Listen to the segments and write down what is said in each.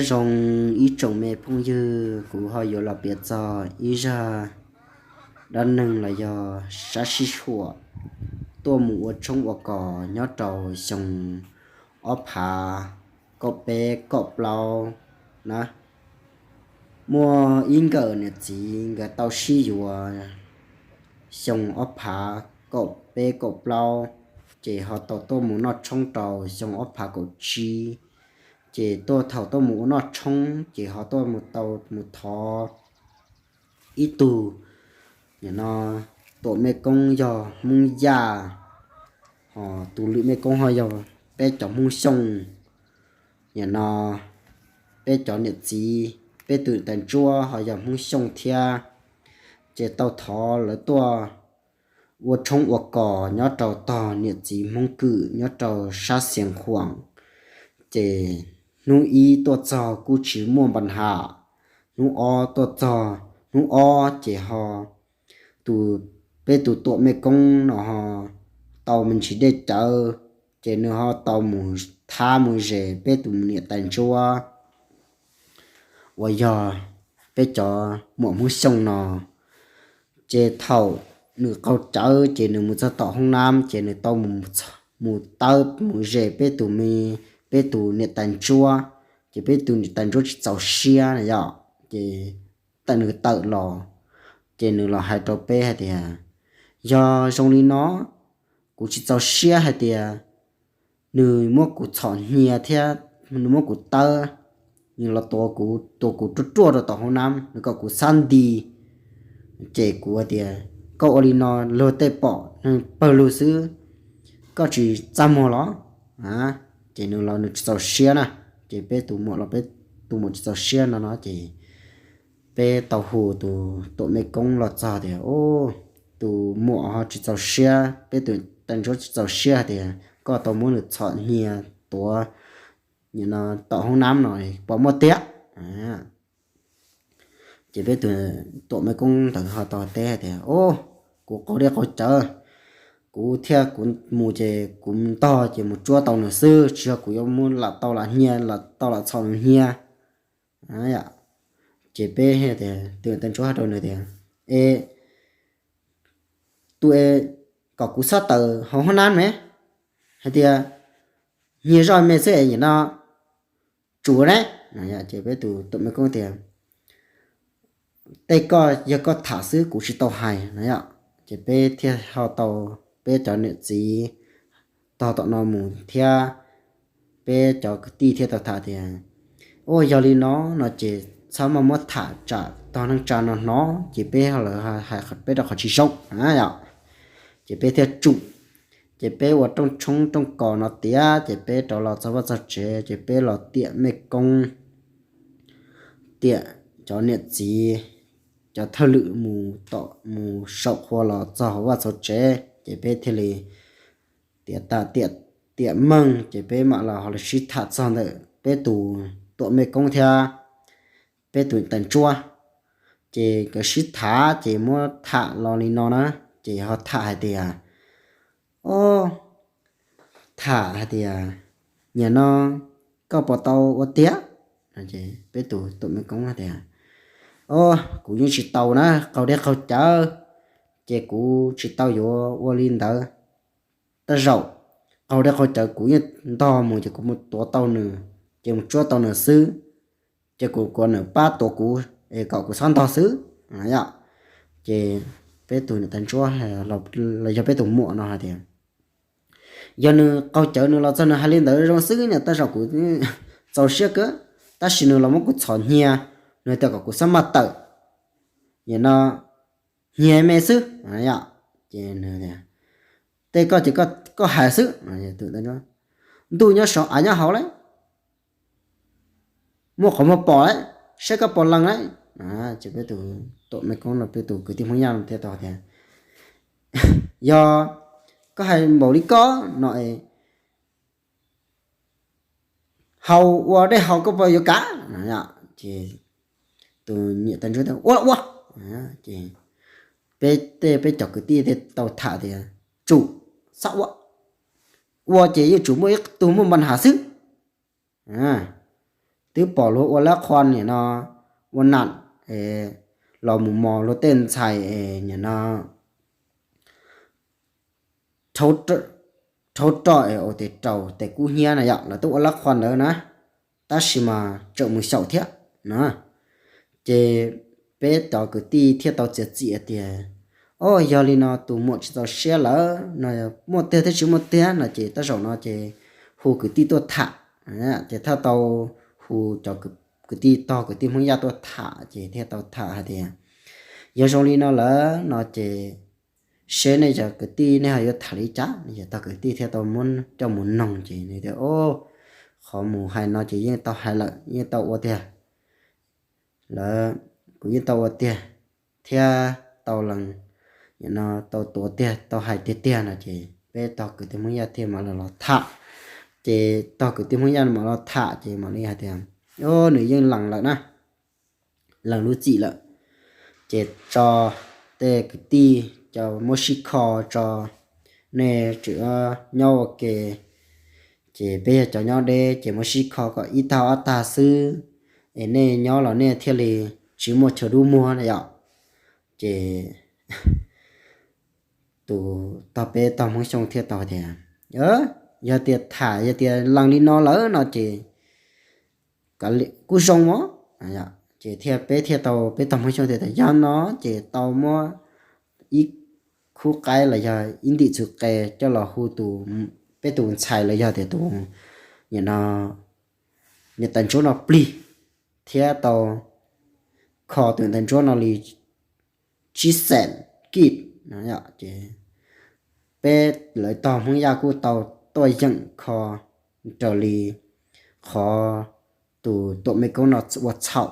Nyob zoo ib tsoom me phooj ywg, kuv ho yuav los piav txog ib zaj dab neeg los yog sab sij huam tuaj mus ua tshoob ua kos nyob rau xyoo ob phav kaum peb kaum plaub na. Muaj ib nkawm niam txiv nkawd tau sib yuav xyoo ob phav kaum peb kaum plaub, ces ho tau tuaj mus noj tshoob rau xyoo ob phav kaum tsib. Ces tuaj thaum tuaj mus ua noj tshoob ces ho tuaj mus tau mus thov ib tug, nim no tuam mej koob yog Hmoob Yaj, ho tus lwm mej koob ho yog peb cov Hmoob Xyooj. Nim no peb cov niam txiv, peb tus niam tais ntsuab ho yog Hmoob Xyooj thiab. Ces tau thov lawv tuaj ua tshoob ua kos nyob rau tog niam txiv Hmoob Kwm nyob rau sab Xiav Khuam. Ces hnub ib tuaj txog kuj tsis muaj npa nham, hnub ob tuaj txog, hnub ob ces ho tus, peb tus tuam mej koob no ho tau me ntsis dej cawv, ces nws ho tau mus thab mus zes peb tus niam tais ntsuab uas yog peb cov muam Hmoob Xyooj no. Ces thaum nws qaug cawv ces nws mus txog tom hoob nab ces nws tau mus tawb mus zes peb tus me, peb tus niam tais ntsuab. Ces peb tus niam tais ntsuab tsis txaus siab na yom, ces tawm nws tawm los, ces nws los hais rau peb hais tias, yog zoo li no, kuv tsis txaus siab hais tias nws muab kuv txhom hnia thiab nws muab kuv tawb, nws los tuav kuv, tuav kuv ruaj ruaj rau tom hoob nab, nws kom kuv xab nti. Ces kuv hais tias, koj ua li no luag tej pom neeg pawg lug xwb, koj tsis txaj muag los? Ces nws los nws tsis txaus siab na. Ces peb tus muam los peb tus muam tsis txaus siab no no ces peb tau hu tus tuam mej koob los txog tias, tus muam ho tsis txaus siab, peb tus tais ntsuab tsis txaus siab hais tias koj tau muab nws txhom hnia tuav nim no tom hoob nab no puas muaj tiag? Ces peb tus tuam mej koob ntawd ho tau teb hais tias, o, kuv qaug dej qaug cawv, kuv thiaj kuv mus ces kuv ntog ces mus tsuab tau nws xwb, tsis yog kuv yuav muab lam tau lam hnia, lam tau lam txhom nws hnia. Ces peb tias, tus tais ntsuab hais rau nws tias, e, tus e, kom kuv xab tawm hauv hoob nab me, hais tias hnia zoj me xwb es nim no tsum ne. Ces peb tus tuam mej koob tias, tej koj yog koj tham xwb, kuv tsis tau hais na yom. Ces peb thiaj ho tau, peb cov niam txiv tog tom no mus thiab peb cov kwv tij thiaj tau tham tias, o, yog li no no ces txhob muaj muab tham tsam tog neej tsa no hnov ces peb lawv hais peb rau qhov tsis zoo na yom. Ces peb thiaj tsum, ces peb ua rooj tshoob rooj kos no tiav ces peb rov los txog vaj txog tsev ces peb los tiam mej koob, tiam cov niam txiv, cov thawj lwm mus tom mus saum qhua los txog hauv vaj txog tsev ces peb thiaj li tiam tag tiam meej ces peb mam los ho los sib tham txog ntawm peb tus tuam mej koob thiab peb tus tais ntsuab. Ces nkawd sib tham ces muab tham los li no na, ces ho tham hais tias, o, tham hais tias, nim no koj puas tau ua tiag? Peb tus tuam mej koob tias, o, kuv yeej tsis tau na, qaug dej qaug cawv, ces kuv tsis tau yuav ua li ntawd. Tej zaum qaug dej qaug cawv kuv yeej ntog mus ces kuv mus tuav tau nws, ces mus tsuab tau nws xwb, ces kuv kuas nws pab tuav kuv es kom kuv txhob ntog xwb. Ces peb tus niam tais ntsuab los yog peb tus muam no hais tias, yog nws qaug cawv nws los txog nws hais li ntawd zoo xwb niam, tej zaum kuv txaus siab kawg, tab sis nws los muab kuv txhom hnia, nws tias kom kuv txhob maj tawm, nim no hnia me xwb. Ces, tej koj ces koj hais xwb. Ntuj nyob saud av nyob hauv lauj, muaj qhov muag pom lauj, saib koj puas lees lauj. Ces peb tus tuam mej koob no, peb tus kwv tij Hmoob Yaj no thiaj tau tias, yog koj hais npaum li koj no es, haus ua dej haus koj puas yuav kav? Ces tus niam tais ntsuab tias, ua los ua. Ces peb tej peb cov kwv tij thiaj tau tham tias, tsum, txhob ua, ua ces yeej tsum muaj ib tug muaj npa nham xwb. twb pom luag ua lab qhua nim no, ua nam los mus mos luag tej ntxhais nim no rhaub roj es ua tes raus tes kub hnyiab na yom, lawv twb ua lab qhua ntawd na, tab sis mas tseem mus xyaum thiab na. Ces peb cov kwv tij thiaj tau txiav txim tias, o, yog li no tus muam tsis txaus siab lawm no, muaj tiag thiab tsis muaj tiag no ces tej zaum no ces hu kwv tij tuaj tham. Ces thiaj tau hu cov kwv tij, tog kwv tij Hmoob Yaj tuaj tham ces thiaj tau tham hais tias, yog zoo li no lawm no ces seb nej cov kwv tij nej ho yuav tham li cas. Ces tog kwv tij thiaj tau muab coj mus noog ces nws tias, o, qhov mus hais no ces yeej tau hais lawm, yeej tau ua tiag. Lawv, kuv yeej tau ua tiag thiab tau lees, no tau tuav tiag, tau hais tiag tiag no ces peb tog kwv tij Hmoob Yaj thiaj mam li los tham. Ces tog kwv tij Hmoob Yaj mam los tham ces mam li hais tias, o, nws yeej lees lawm na, lees lub txim lawm. Ces tso tej kwv tij cov muab sib kho tso, nej tseem nyob ua ke, ces peb yog cov nyob deb ces muab sib kho kom ib tag ob tag xwb, es nej nyob los nej thiaj li tsis muaj chaw dub muag na yom. Ces tus tog peb tog Hmoob Xyooj thiaj tau tias, yog tias tham, yog tias lees li no lawm no ces kuj zoo os. Ces thiaj peb thiaj tau, peb tog Hmoob Xyooj thiaj tias yog no ces tau muab ib khub qaib los yog ib ntim txhuv qe coj los hu tus, peb tus ntxhais los yog tias tus, no, niam tais ntsuab no plig thiab tau kho tus niam tais ntsuab no li tsib xees kij. Ces peb lawv tog Hmoob Yaj kuj tau tuaj yeem kho raws li qhov tus tuam mej koob no ua txhaum.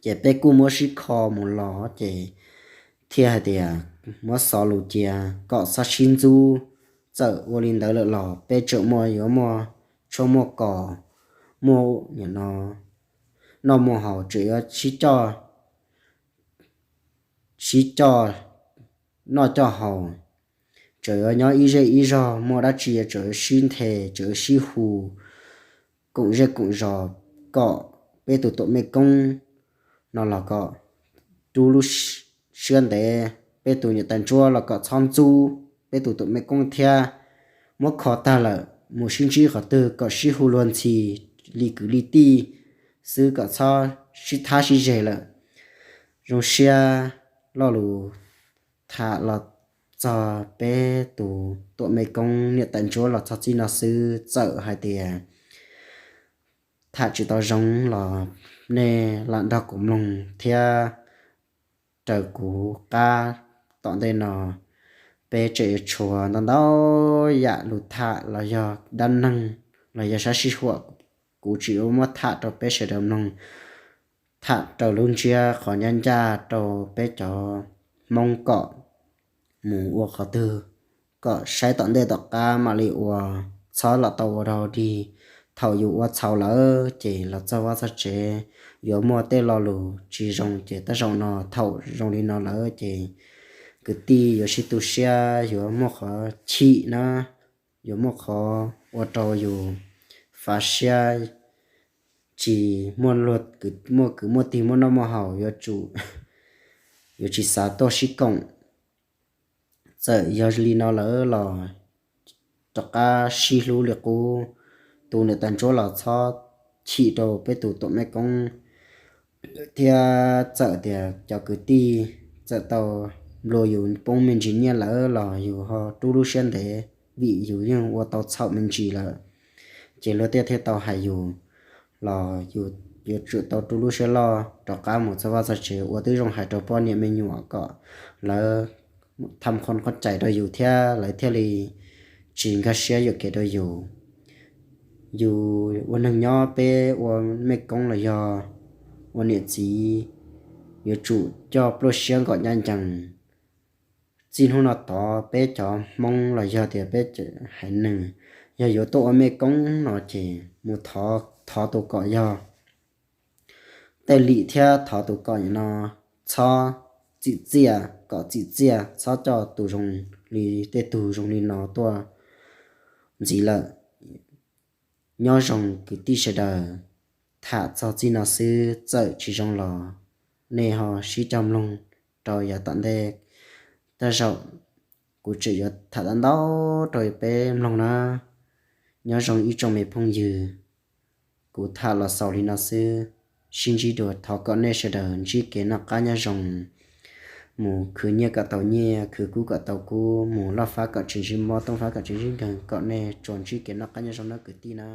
Ces peb kuj muab sib kho mus los ces thiaj hais tias muab xov lus cia kom txhob sib ntxub, txawm ua li ntawd lawm los peb tseem muaj, yuav muaj tshuaj muaj kos, muaj, no, noj muaj haus, tseem yuav sib coj, sib coj noj coj haus, tseem yuav nyob ib zej ib zog, muaj dab tsi tseem yuav sib nthe, tseem yuav sib hu koom zej koom zos, kom peb tus tuam mej koob no los kom rub lub siab ntev, peb tus niam tais ntsuab los kom txhob ntxub peb tus tuam mej koob thiab. Muab kho tag lawm mus sib ntsib qhov twg kom sib hu luag ntxhi li kwv li tij xwb, kom txhob sib thab sib zeg lawm. Zoo siab lo lus tham los txog peb tus tuam mej koob niam tais ntsuab los txog txij no xwb. Txawm hais tias tham tsis tau zoo los nej lam nrog kuv mloog thiab raws kuv qab tom ntej no. Peb tseem yuav tshuav ntau ntau yam lus tham los yog dab neeg los yog sab sij huam, kuv tseem yuav muab tham rau peb sawv daws mloog, tham raws lub ntsiab qhov ncaj ncaj rau peb cov Hmoob kom mus ua qhov twg kom saib tom ntej tom qab mam li ua, txhob los tau ua dog dig. Thaum yus ua txhaum lawm ces los txog vaj txog tsev yuav muaj tej lo lus tsis zoo, ces tej zaum no thaum zoo li no lawm ces kwv tij yuav sib tu siab, yuav muaj qhov chim na, yuav muaj qhov ua rau yus fav siab, tsis muaj luag, muaj kwv muaj tij, muaj noj muaj haus, yuav tsum, yuav tsis xav tuaj sib koom. Txawm yog li no lawm los rov qab sib hlub li qub, tus niam tais ntsuab los txhob chim rau peb tus tuam mej koob thiab. Txawm tias cov kwv tij txawm tau nplua yus poob me ntsis nyiaj lawm los yus ho rub lub siab ntev, vim yus yeej ua tau txhaum me ntsis lawm. Ces luag tej thiaj tau hais yus los yus yuav tsum tau rub lub siab loj rov qab mus txog vaj txog tsev ua tib zoo hais rau poj niam me nyuam kom lawv tham qhov qhov cai rau yus thiab lawv thiaj li tsis nkag siab yuam kev rau yus. Yus ua neeg nyob, peb ua mej koob los yog ua niam txiv, yuav tsum coj pluaj siab nkaum ncaj ncees. Txij hnub no tod peb cov Hmoob los yog tias peb haiv neeg yog yuav tuaj ua mej koob no ces mus thov, thov tus kom yog tej lim thiab thov tus kom no, txhob txim txiaj, kom txim txiaj, txhob coj tus zoo li tej tug zoo li no tuaj ntxiv lawm. Nyob zoo kwv tij sawv daws. tham txog txij no xwb, txawm tsis zoo los nej ho sib cog mloog rau yav tom ntej. Tej zaum kuv tseem yuav tham tau ntau rau peb mloog na. Nyob zoo ib tsoom me phooj ywg, kuv tham los xaus li no xwb. Sib ntsib dua, thov kom nej sawv daws ntsib kev noj qab nyob zoo, mus khwv nyiaj kom tau nyiaj, khwv kub kom tau kub, mus loj fab kom tsis ntsib mob, tooj fab kom tsis ntsib nkeeg, kom nej tsuas ntsib kev noj qab nyob zoo nawb kwv tij na.